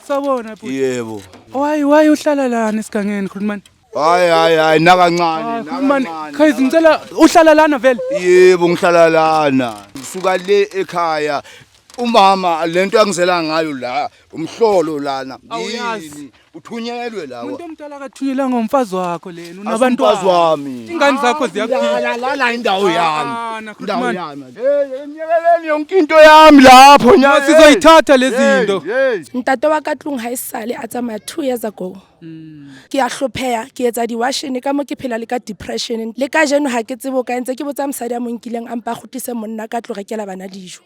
Sawubona bhuti. Yebo. Why uhlala lana esigangeni khulumani? Hayi hayi hayi nakancane Khulumani. nakancane. Guys ngicela uhlala lana vele. Yebo ngihlala lana. Ngisuka le ekhaya. Umama lento yangizela ngayo la umhlolo lana. Awuyazi. Yini? Uthunyelwe la. Umuntu omdala akathunyelanga umfazi wakho lena Unabantwana unabantwana. wami. Ingane zakho ziyakuphila. La la la indawo yami. Ah, na, Indawo Khulumani. yami. Hey, nyekeleni yonke into yami lapho No, sizoyithatha lezi zinto. Hey. Ntate wa ka tlung ha e sale a tsamaya 2 years ago. Ke a hlopheha, ke etsa diwashene ka mo, ke phela le ka depression le ka jeno. Ha ke tsebe o ka ntse ke botsa mosadi a mo nkileng a mpa a kgutlise monna ka tlo rekela bana dijo.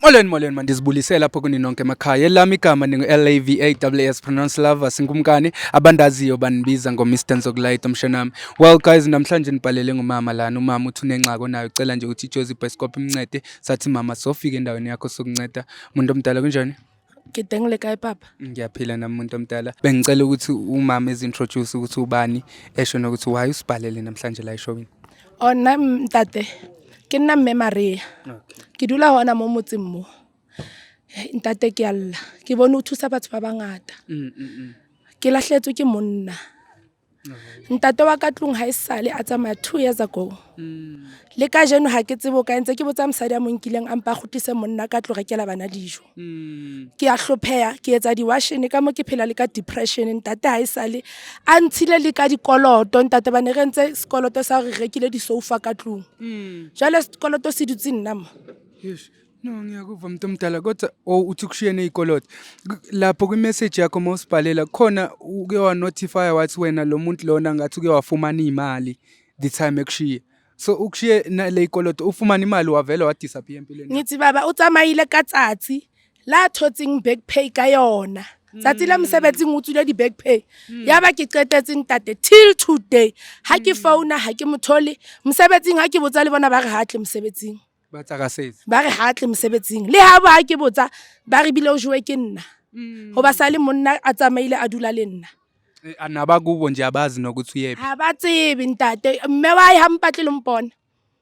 Molweni molweni, mandizibulisele lapho kuni nonke emakhaya. Elami igama ningu-Lava pronounce lava sinkumkani, abandaziyo banibiza ngo-Mr Nzokulayita mshanami. Well guys, namhlanje nibhalele ngumama lana. Umama uthi unengxaki onayo, ucela nje ukuthi iJozi Bioscope imncede. Sathi mama sofika endaweni yakho sokunceda. Muntu omdala, kunjani? Ke teng, le kae papa? Ngiyaphila nami muntu omdala. Bengicela ukuthi umama ezi-introduce ukuthi ubani, esho nokuthi why usibhalele namhlanje la eshowini. O nna ntate, ke nna mme Maria. Ke dula hona mo motseng mo. Hei, ntate, ke a lla, ke bone o thusa batho ba bangata. Ke lahletswe ke monna. Ntate wa ka tlung ha e sale a tsamaya 2 years ago. Le ka jeno ha ke tsebe o ka ntse ke botsa mosadi a mo nkileng a mpa a kgutlise monna ka tlo rekela bana dijo. Ke a hlopheha, ke etsa diwashene ka mo, ke phela le ka depression. Ntate ha e sale a ntshile le ka dikoloto. Ntate, ba ne re entse sekoloto sa hore re rekile di-sofa ka tlung. Jwale sekoloto se dutse nna mo. Yes. No, ngiyakuva muntu omdala, kodwa oh uthi kushiye nezikoloto. Lapho kwi-message yakho mawusibhalela khona uke wa-notify wathi wena lo muntu lona ngathi uke wafumana imali the time ekushiye. So ukushiye nale ikoloto, ufumana imali, wavela wa-disappear empilweni yakho. Ngithi baba o tsamaile ka tsatsi la thotseng back pay ka yona, tsatsi la mosebetsing o tswile di-back pay. Ya ba ke qetetse ntate, till today ha ke founa ha ke mo thole mosebetsing. Ha ke botsa le bona ba re ha tle mosebetsing. Ba tsakasetse. Ba re ha tle mosebetsing. Le ha ba ke botsa ba re bile o jowe ke nna hoba sa le monna a tsamaile a dula le nna. Nabakubo nje abazi nokuthi uyephi. Ha ba tsebe ntate. Mme wa hae ha mpatle le mpona,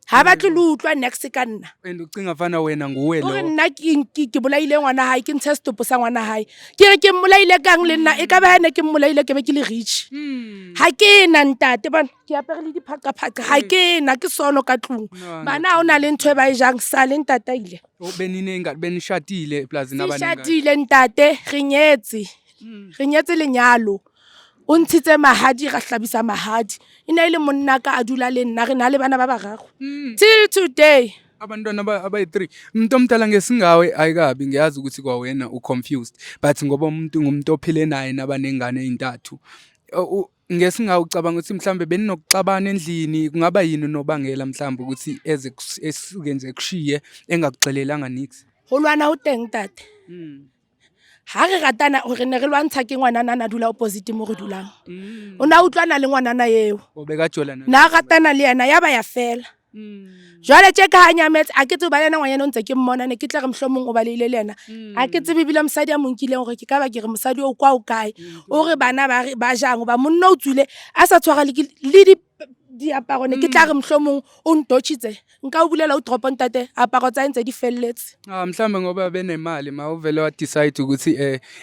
ha batle le utlwa next ka nna. And ucinga fana wena nguwe O re lo. nna ke bolaile ngwana hae, ke ntshe setopo sa ngwana hae. Ke re ke mmolaile kang le nna? E ka ba ne ke mmolaile ke be ke le rich. Ha ke na ntate, bona ke apere le diphaqaphaqa, ha ke na ke sono ka tlung. No, Bana ha o na le ntho e ba e jang sale ntate a ile. Oh, beninenga benishadile plus nabanengane. Seshadile ntate, re nyetse, re nyetse lenyalo. O ntshitse mahadi, ra hlabisa mahadi. E ne e le monna ka, a dula le nna, re na le bana ba bararo till today. Abantwana abayi-3. Umuntu omdala, ngesingawe ayikabi, ngiyazi ukuthi kwawena u-confused, but ngoba umuntu ngumuntu ophile naye nabanengane ey'ntathu, ngesingawe ucabanga ukuthi mhlambe beninokuxabana endlini, kungaba yini unobangela mhlambe ukuthi eze esuke nje kushiye engakuxelelanga nix? Ho lwana ho teng ntate. Ha re ratana re ne re lwantsha ke ngwanana a na dula opposite mo re dulang. O na utlwana le ngwanana eo. Obekajola na? Na ratana le yena, ya ba ya fela. Jwale tje ka ha nyametse, a ke tsebe ba le yena ngwanyana o ntse ke mmona, ne ke tla re mohlomong o baleile le yena. Ha ke tsebe ebile mosadi a mo nkileng hore ke ka ba ke re mosadi o kwa o kae. O re bana ba re ba jang hoba monna o tswile a sa tshwara le le diaparo, ne ke tla re mohlomong o ntotjhitse. Nka o bulela o dropo ntate, aparo tsa hae ntse di felletse. Ah, mhlambe ngoba benemali ma uvele wa decide ukuthi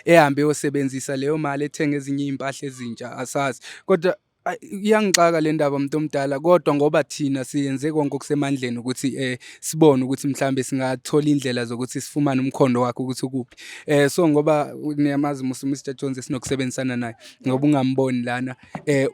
ehambe yosebenzisa leyo mali ethenga ezinye impahla ezintsha, asazi. Kodwa iyangixaka le ndaba muntu omdala, kodwa ngoba thina siyenze konke okusemandleni ukuthi sibone ukuthi mhlambe singathola indlela zokuthi sifumane umkhondo wakhe ukuthi ukuphi. So ngoba niyamazi musi Mr Jones esinokusebenzisana naye, ngoba ungamboni lana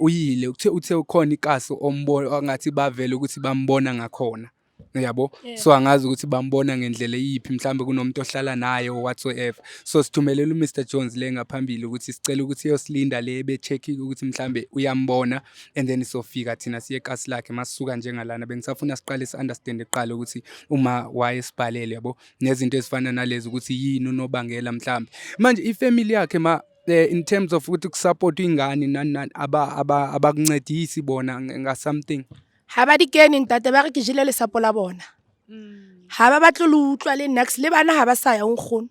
uyile uthe ukhona ikasi ombona angathi bavele ukuthi bambona ngakhona, yabo. So angazi ukuthi bambona ngendlela eyiphi, mhlambe kunomuntu ohlala naye or whatsoever. So sithumelela uMr Jones le ngaphambili ukuthi sicela ukuthi eyosilinda le be-check ukuthi mhlambe uyambona, and then sofika thina siye ekasi lakhe masisuka njengalana. Bengisafuna siqale si-understand kuqala ukuthi uma wayesibhalele, yabo, nezinto ezifana nalezi, ukuthi yini unobangela mhlambe. Manje ifamily yakhe ma in terms of ukuthi kusupport ingane nani nani, abakuncedisi bona nga something? Ha ba di kene ntate, ba re ke jele lesapo la bona. Ha ba batle le utlwa le next le bana ha ba sa ya ho nkgono.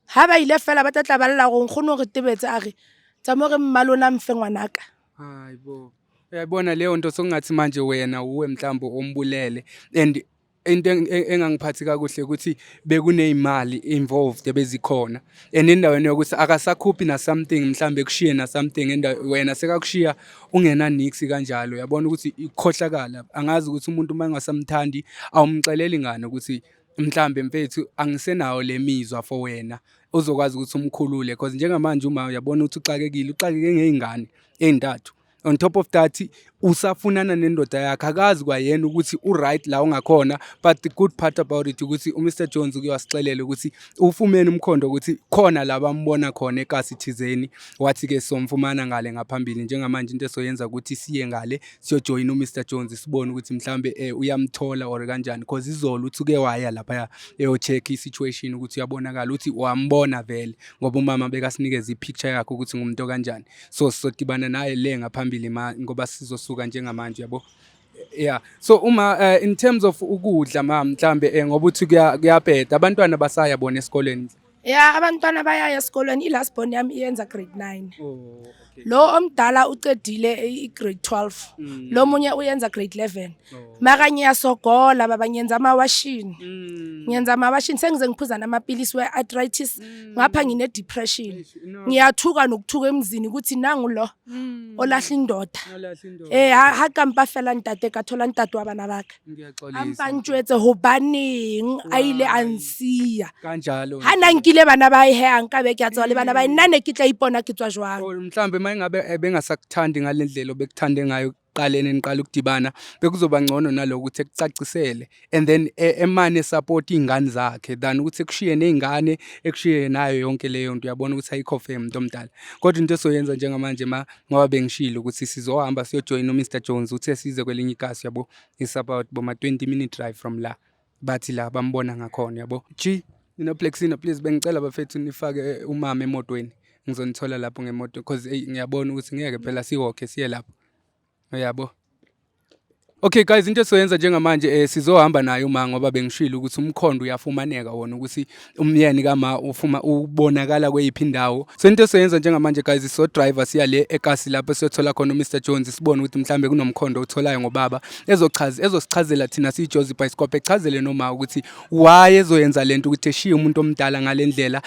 Ha ba ile fela ba tla tla ba lla gore nkgono o re tebetse, a re tsamo re mmalona mfe ngwanaka. Hayi bo, uyayibona leyo nto, sokungathi manje wena uwe mhlawumbe ombulele and Into engangiphathi kakuhle ukuthi bekuney'mali involved ebezikhona and endaweni yokuthi akasakhuphi na something, mhlambe kushiye na something wena sekakushiya ungena nix kanjalo. Uyabona ukuthi ikhohlakala. Angazi ukuthi umuntu uma engasamthandi awumxeleli ngani ukuthi mhlambe mfethu angisenawo le mizwa for wena, uzokwazi ukuthi umkhulule, cause njengamanje uma uyabona ukuthi uxakekile, uxakeke ngey'ngane ey'ntathu. On top of that usafunana nendoda yakhe, akazi kwayena ukuthi u-right la ungakhona. But the good part about it ukuthi uMr Jones uke wasixelela ukuthi ufumene umkhondo ukuthi khona la bambona khona ekasi thizeni, wathi-ke somfumana ngale ngaphambili. Njengamanje into esoyenza ukuthi siye ngale siyojoyina uMr Jones, sibone ukuthi mhlambe uyamthola or kanjani, cause izolo uthi uke waya laphaya eyo-check i-situation ukuthi uyabonakala, uthi wambona vele ngoba umama bekasinikeza i-picture yakhe ukuthi ngumuntu kanjani. So sizodibana naye le ngaphambili ma ngoba sizosuka njengamanje, yabo. Yeah, so uma in terms of ukudla ma, mhlambe ngoba uthi kuyabheda, abantwana basaya bona esikoleni? Ya, abantwana bayaya esikolweni. I-last born yami iyenza grade 9. Oh, okay. Lo omdala ucedile i-grade 12. Lo munye uyenza grade 11. Maka ngiyasogola baba, ngiyenza amawashini. Ngiyenza amawashini, sengize ngiphuza namapilisi we-arthritis. Ngapha ngine-depression. No. Ngiyathuka nokuthuka emzini ukuthi nangu lo olahla indoda. Olahla indoda. Ha ka mpa fela ntate, ka thola ntate wa bana ba ka. Ngiyaxolisa. A mpa ntjwetse hobaneng a ile a nsiya. Kanjalo. Ha na nkile bana ba hae, a nka be ke a tswa le bana ba hae, nna ne ke tla ipona ke tswa jwang? Or mhlambe mayingabe bengasakuthandi ngalendlela obekuthande ngayo ekuqaleni niqala ukudibana, bekuzoba ngcono naloko ukuthi ekucacisele and then emane support iy'ngane zakhe than ukuthi ekushiye ney'ngane, ekushiye nayo yonke leyo nto. Uyabona ukuthi ayikho fair, muntu omdala. Kodwa into esoyenza njengamanje ma, ngoba bengishilo ukuthi sizohamba siyojoyina uMr Jones, uthe size kwelinye ikasi, yabo, it's about boma 20 minute drive from la bathi la bambona ngakhona, yabo. G ninoBlexina, please, bengicela bafethu nifake umama emotweni, ngizonithola lapho ngemoto because hey, ngiyabona ukuthi ngeke phela siwokhe siye lapho, uyabo. Okay guys, into esizoyenza njengamanje sizohamba naye uma ngoba bengishilo ukuthi umkhondo uyafumaneka wona ukuthi umyeni kama ufuma ubonakala kweyiphi indawo. So into esizoyenza njengamanje guys, so driver siya le ekasi lapho siyothola khona uMr Jones, sibone ukuthi mhlambe kunomkhondo otholayo ngobaba ezochaza, ezosichazela thina siyiJozi Bioscope, echazele noma ukuthi why ezoyenza lento ukuthi eshiye umuntu omdala ngalendlela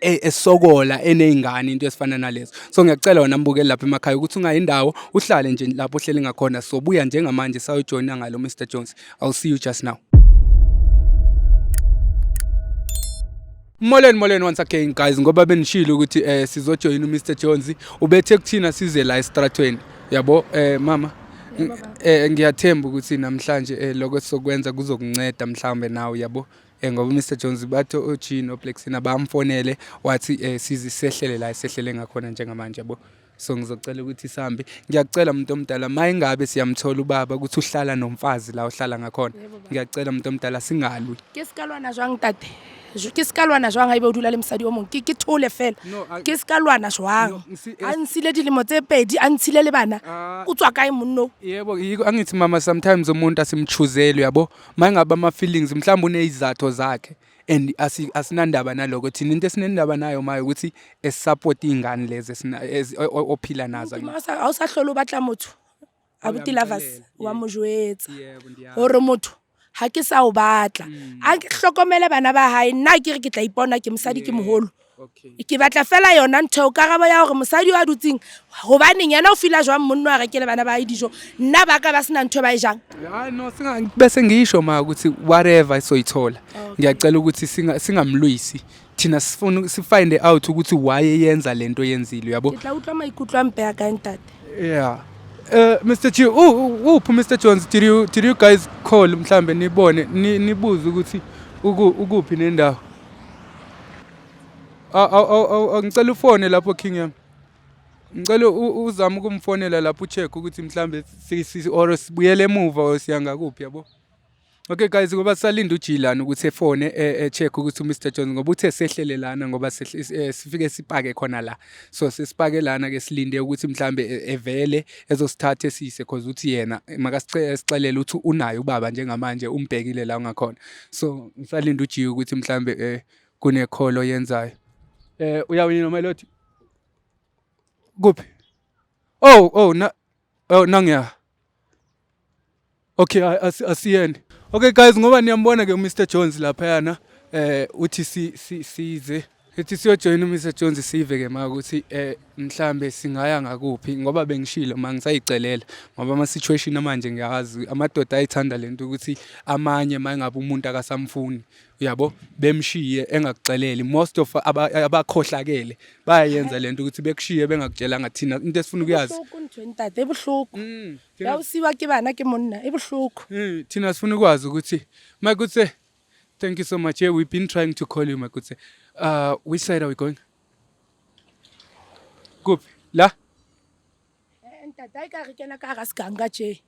esokola eneyingane, into esifana nalezo. So ngiyacela wena mbukeli lapha emakhaya ukuthi ungayi indawo, uhlale nje lapho ohleli ngakhona. Sobuya njengamanje sayojoyina ngalo Mr Jones. I'll see you just now. Molweni, molweni once again guys, ngoba benishilo ukuthi sizojoyina uMr Jones, ubethe kuthina size la estratweni, yabo. Mama, ngiyathemba ukuthi namhlanje lokho sizokwenza kuzokunceda mhlawumbe nawe, yabo, ngoba uMr Jones bathi oG noBlexina bamfonele wathi size sehlele la sehlele ngakhona njengamanje, yabo. So ngizocela ukuthi sihambe. Ngiyacela umuntu omdala, mayingabe siyamthola ubaba ukuthi uhlala nomfazi la uhlala ngakhona, ngiyacela umuntu omdala singalwi. Ke se ka lwana jwang tate? Ke se ka lwana jwang haebe o dula le mosadi o mong? Ke thole fela. No, Ke se ka lwana jwang? No, A ntshile dilemo tse pedi, a ntshile le bana. Ah. O tswa kae monno? Yebo, yiko angithi mama, sometimes umuntu asimchuzeli, uyabo, mayingabe ama feelings mhlawumbe unezizathu zakhe and asinandaba naloko. Thina into esinendaba nayo maye ukuthi esupport izingane lezi ophila nazo. Ha o sa hlole o batla motho, abuti Lovers, wa mo jwetsa Yebo, ndiyazi. hore motho ha ke sa o batla, a ke hlokomele bana ba hae. Nna ke re ke tla ipona ke mosadi, ke moholo. Ke batla fela yona ntho eo, karabo ya hore mosadi wa dutseng hobaneng yena o fila jwang monno a rekele bana ba hae dijo, nna ba ka ba sena ntho e ba e jang. Hayi no, bese ngisho ma ukuthi whatever soyithola. Ngiyacela ukuthi singamlwisi. Thina sifuna si find out ukuthi why eyenza lento yenzile, uyabo. Ke tla utlwa maikutlo a mpe a kae ntate? Yeah. Mr. G, uphi Mr. Jones? Did you guys call mhlambe nibone nibuze ukuthi ukuphi nendawo? Aw, ngicela ufone lapho, King yami. Ngicela uzame ukumfonela lapho, ucheck ukuthi mhlambe or sibuyele emuva or siya ngakuphi, yabo. Okay guys, ngoba salinda uJilani ukuthi efone e-check ukuthi uMr Jones, ngoba uthe sehlele lana, ngoba sifike sipake khona la. So sesipake lana ke, silinde ukuthi mhlambe evele ezosithatha esise, cause uthi yena makasixelele ukuthi unayo ubaba njengamanje, umbhekile la ungakhona. So ngisalinda uJi ukuthi mhlambe kune-call oyenzayo. Uyawina my lord. Kuphi? Oh, oh na, oh nangiya. Okay, asiyeni. Okay guys, ngoba niyambona ke uMr Jones laphayana, uthi si size Ithi siyojoyina uMr Jones, sive ke ma ukuthi mhlambe singaya ngakuphi, ngoba bengishilo ma ngisayicelela, ngoba ama situation manje ngiyawazi, amadoda ayithanda lento ukuthi amanye mangabe umuntu akasamfuni, uyabo, bemshiye engakuxeleli. Most of abakhohlakele bayayenza lento ukuthi bekushiye bengakutshelanga. Thina into esifuna ukuyazi Bohloko ntho e, ntate, e bohloko. Ya o siwa ke bana ke monna, e bohloko. Thina sifuna ukwazi ukuthi Makutse, thank you so much. Yeah, we've been trying to call you, Makutse. Which side are we going? Kuphi? La? Ntate, a e ka re kena ka hara seganga tje.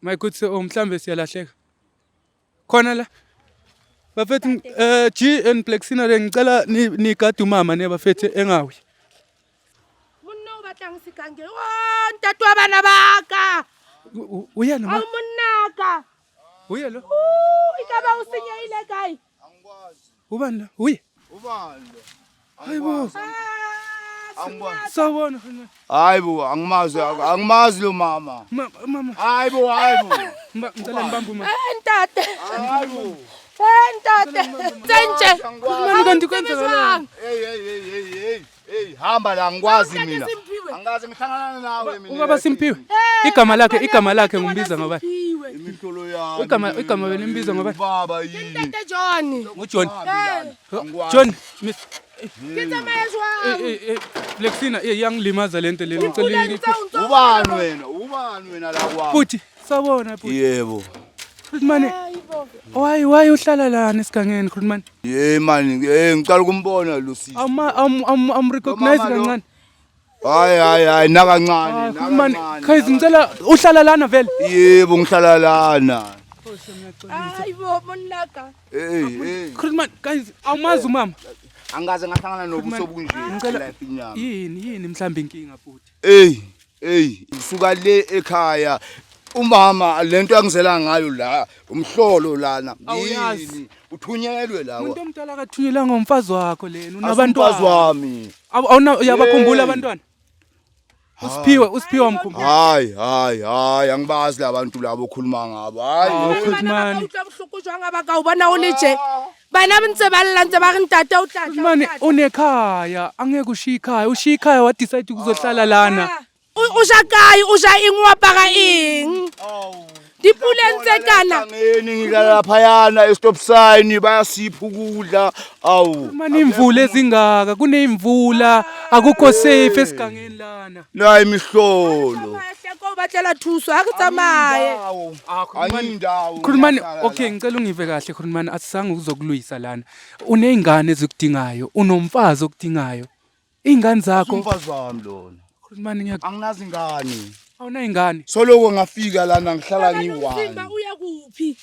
Makutse, oh, mhlambe siyalahleka. Khona la. Bafethu, G and Black Sina, ngicela nigade umama ne, bafethu, engawi. Monna o batlang sekange o, ntate wa bana ba ka. Uyena ma? Ao, monnaka. Uye lo? E ka ba o senyeile kae? Angikwazi. Ubani lo? Uye. Ubani lo? Hayibo. Ah, Angikwazi. Sawubona. Hayi bo, angimazi, angimazi lo mama. Mama, Hayi bo, hayi bo. Ngicela nibambe umama. Ntate. Hayi bo. Ntate tsentše. Mani, kanti kwenzakalani? Hey, hey, hey, hey, hey. Hey, hamba la, angikwazi Ntate mina. Simphiwe. Angazi ngihlangana nawe mina. Ubaba Simphiwe. Igama lakhe ngumbiza ngobani? Simphiwe. Imihlolo yami. Igama belimbiza ngobani? Ubaba yini? Ntate John. NguJohn. Angikwazi. John, Miss Ke tsamaya jwang? Lexina, iyangilimaza lento le. Ngicela Puleng tseo ntse o Ubani wena? Ubani wena la kwami? Futhi sawubona futhi. Yebo. Mane, Hayibo. why uhlala lana esigangeni, Khulumani? Hey man, hey, ngicela ukumbona lo sisi. Awuma am recognize Lo mama lo. kancane. Hayi, hayi, hayi, nakancane, Khulumani, nakancane. guys, ngicela, uhlala lana vele? Yebo, ngihlala lana. Hayibo, monnaka. Hey, hey. Khulumani, guys, awumazi umama? Angaze ngahlangana nobuso obunje Ngicela life yami. Yini mhlawumbe inkinga futhi? Hey, hey, usuka le ekhaya. Umama lento yangizela ngayo la, umhlolo lana. Awuyazi. Yini? Uthunyelwe la. Umuntu omdala akathunyelanga, umfazi wakho lena, Unabantwana unabantwana. wami. Awuna, uyabakhumbula Hey. abantwana? Usiphiwe wamkhumbula. Hayi, hayi, hayi, angibazi labantu labo okhuluma ngabo. Hayi. Awu, Bana ba ka Khulumani. utlwa bohloko jwang ha ba ka o bona o le tje? Bana ba ntse ba lla, ntse ba re ntate o tla tla, o Khulumani, tla tla. unekhaya, angeke ushiye ikhaya, ushiye ikhaya wa decide ukuzohlala lana. Ah, O ja kae? O ja eng? O apara eng? Dipuleng tse kana. Ngeni ngilala laphayana e-stop sign, bayasipha ukudla. Awu. Mani, imvula ezingaka, kuneyimvula, akukho safe esigangeni lana. La imihlolo. Tsamaya hle, ko o batlela thuso, ha re tsamaye. Ayindawo. Khulumani, okay, ngicela ungive kahle, Khulumani, asizange uzokulwisa lana. Uneyingane ezikudingayo, unomfazi okudingayo. Iy'ngane zakho, Umfazi wami lona. Khulumani, ngiyak Anginazi ingane. Awunayingane. Soloko ngafika lana ngihlala Nomzimba ngiyi-one. uya kuphi?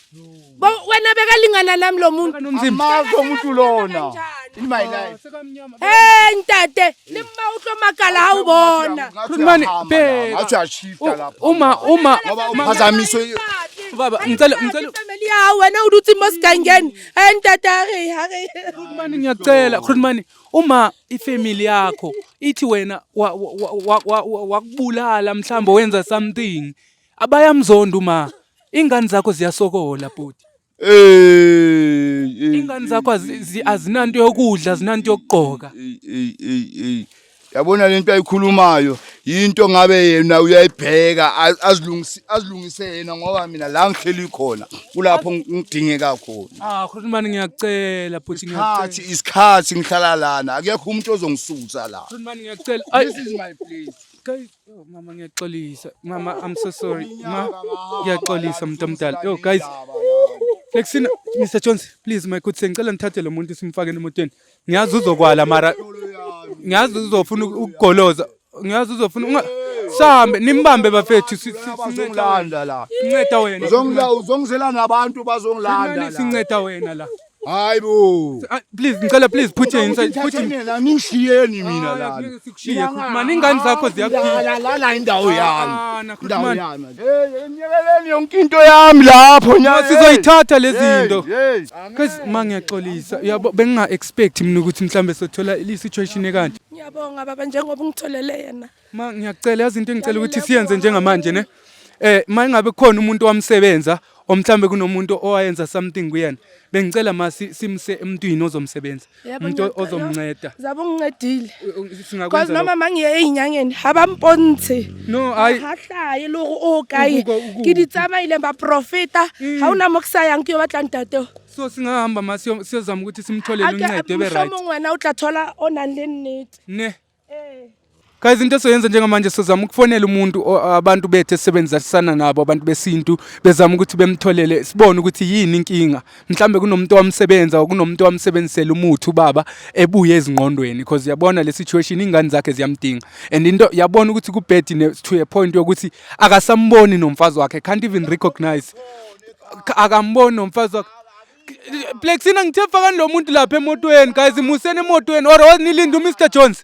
Bo wena bekalingana nami lo muntu. Nomzimba. Amazi omuntu lona. Kanjani? In my life. Sekamnyama. Hey ntate, le mma o tlo makala ha o bona. Khulumani, bheka. Ngathi uyashifta lapha. Uma Ngoba uphazamiswe Baba, ngicela Family ya hao, wena o dutse mo sekangeni. Hey ntate, ha re ha re. Khulumani, ngiyacela, Khulumani, uma ifamily yakho ithi wena wakubulala mhlawumbe wenza something, abayamzonda uma ingane zakho ziyasokola bhuti. Eh. Ingane zakho azinanto yokudla, azinanto yokugqoka. Ey, ey, ey, ey. Yabona lento ayikhulumayo, into ngabe yena uyayibheka, azilungise yena, ngoba mina la ngihleli khona kulapho ngidingeka khona. Ah, Khulumani, ngiyakucela bhuti, Isikhathi, ngiyakucela. isikhathi ngihlala lana, akekho umuntu ozongisusa la. Khulumani, ngiyakucela. Ay, This is my place. Guys, oh, mama, ngiyaxolisa. Mama, I'm so sorry. Ma, ngiyaxolisa muntu omdala. Yo guys, Lexina, Mr Jones, please, my good sir, ngicela nithathe lo muntu simfake emotweni. Ngiyazi uzokwala, mara ngiyazi uzofuna ukugoloza. Ngiyazi uzofuna sahambe nimbambe bafethu, Bazongilanda la. sinceda wena. Uzongila, uzongizela nabantu bazongilanda la. Sinceda wena la. Hayi bo. Ah, please, ngicela, please put her inside. Put him. Mina ningishiyeni mina Ah, la. angeke sikushiye, man, ingane zakho ziyakuphila. La la la, indawo yami. Ah, na, Indawo Khulumani. yami. Hey, nyekeleni yonke into yami lapho nya. Sizoyithatha lezi zinto. Hey. Cause ma, ngiyaxolisa. Uyabo, benginga expect mina ukuthi mhlambe sothola i situation ekanje. Ngiyabonga baba, njengoba ungitholele yena. Ma, ngiyacela, yazi into engicela ukuthi siyenze njengamanje ne. Ma ingabe kukhona umuntu wamsebenza Or mhlambe kunomuntu owayenza something kuyena. Bengicela ma simse emntwini ozomsebenza. Yebo, Umuntu ozomnceda. Zabe ungincedile. Singakwenza Cause noma lokho. mangiye ey'nyangeni ha ba mpontshe. No, hayi. Ha hlahe le hore o kae. Ukuphi? Ke di tsamaile baprofeta. Ha hona mo ke sa yang ke yo batla ntate. So singahamba ma siyozama ukuthi simtholele uncedo ebe right. Mohlomong wena o tla thola o nang le nnete. Ne. Ee. Guys, into esoyenza njengamanje, sizama ukufonela umuntu abantu bethu esebenzisana nabo, abantu besintu, bezama ukuthi bemtholele, sibone ukuthi yini inkinga. Mhlambe kunomuntu owamsebenza or kunomuntu owamsebenzisela umuthi ubaba ebuye ezingqondweni, because yabona le situation, ingane zakhe ziyamdinga and into yabona ukuthi kubhedi to a point yokuthi akasamboni nomfazi wakhe, can't even recognize, akamboni nomfazi wakhe. Plexina, ngithe fakani lo muntu lapha emotweni. Guys, museni emotweni or nilinde uMr Jones.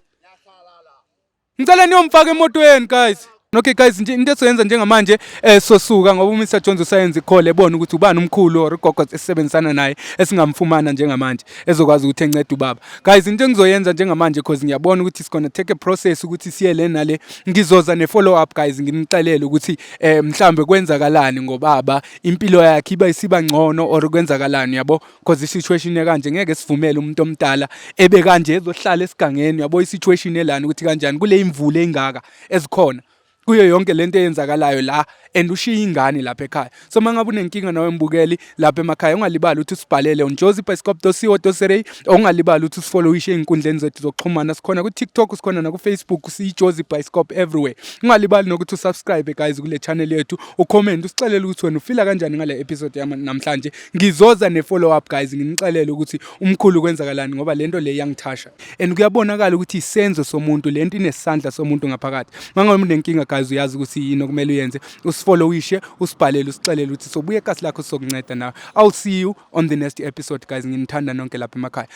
Ngicela niyomfaka emotweni, guys. Okay guys, nje into esoyenza njengamanje, sosuka ngoba uMr Jones usayenza i-call, ebona ukuthi ubani umkhulu or ugogo esebenzisana naye esingamfumana njengamanje ezokwazi ukuthi encede ubaba. Guys, into engizoyenza njengamanje, because ngiyabona ukuthi it's gonna take a process ukuthi siye le nale, ngizoza ne follow up, guys, nginixelele ukuthi mhlambe kwenzakalani ngobaba, impilo yakhe iba isiba ngcono or kwenzakalani, yabo, because i-situation ekanje ngeke sivumele umuntu omdala ebe kanje ezohlala esigangeni, yabo, i-situation elana ukuthi kanjani kule imvula engaka ezikhona kuyo yonke lento eyenzakalayo la, and ushiya ingane lapha ekhaya. So mangabe unenkinga nawe mbukeli lapha emakhaya, ungalibali ukuthi usibhalele on josiebioscope.co.za, ungalibali ukuthi usifollowishe ey'nkundleni zethu zokuxhumana. Sikhona ku-TikTok, sikhona naku-Facebook, siyi-Jozi Bioscope everywhere. Ungalibali nokuthi usubscribe, guys, kule channel yethu, ucomment, usixelele ukuthi wena ufila kanjani ngale episode yami namhlanje. Ngizoza ne-follow up, guys, nginixelele ukuthi umkhulu kwenzakalani, ngoba lento le iyangithasha and kuyabonakala ukuthi isenzo somuntu lento, inesandla somuntu ngaphakathi. Mangabe unenkinga, guys, uyazi ukuthi yini okumele uyenze: usifollowishe, usibhalele, usixelele ukuthi sobuye ekasi lakho, sizokunceda nawe. I'll see you on the next episode, guys. Nginithanda nonke lapha emakhaya.